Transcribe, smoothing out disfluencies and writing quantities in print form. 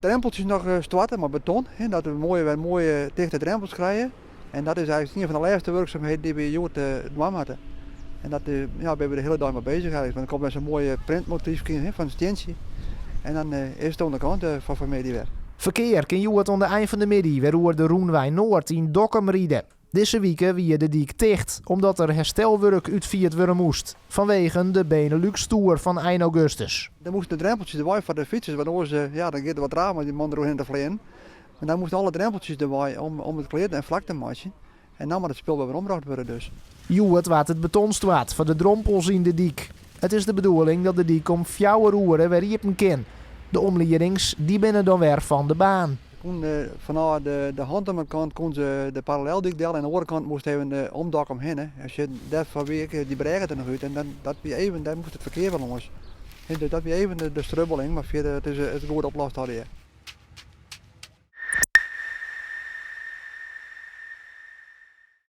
Drempeltsjes noch stoarte mei beton, dat we moaie, wer moaie tichte drempels krije. En dat is eigentlik ien fan de lêste wurksumheden dy't we hjoed dwaan moatte. En dat ja, binne we de hiele dei mei beuzich eigentlik. Want der komt wer sa'n moaie printmotyfke fan in stientsje. En dan is it oan de kant foar fanmiddei wer. Ferkear kin hjoed oan de ein fan de middei wer oer de Rûnwei Noard yn Dokkum ride. Dizze wike wie de dyk ticht, omdat der herstelwurk útfierd wurde moast fanwegen de Benelux-toer fan ein augustus. Der moasten de drempeltsjes derwei foar de fytsers, want oars ja, dan giet it wat raar mei dy man deroerhinne te fleanen. En dan moasten alle drempeltsjes derwei om it klear en flak te meitsjen. En dan moat it spul wer werombrocht wurde dus. Hjoed waard it beton stoart foar de drompels yn de dyk. It is de bedoeling dat de dyk om fjouwer oere wer iepen kin. De omliedings dy binne dan wer fan de baan. Koenen fanôf de Hantumerkant koenen se de paralleldyk del en de oare kant moast even om Dokkum hinne. En sjoch, dêrfoar wie ek dy brêge der noch út en dan, dat wie even, dêr moast it ferkear wer lâns. Dus dat wie even de strubbeling, mar fierder it is goed oplost allegear.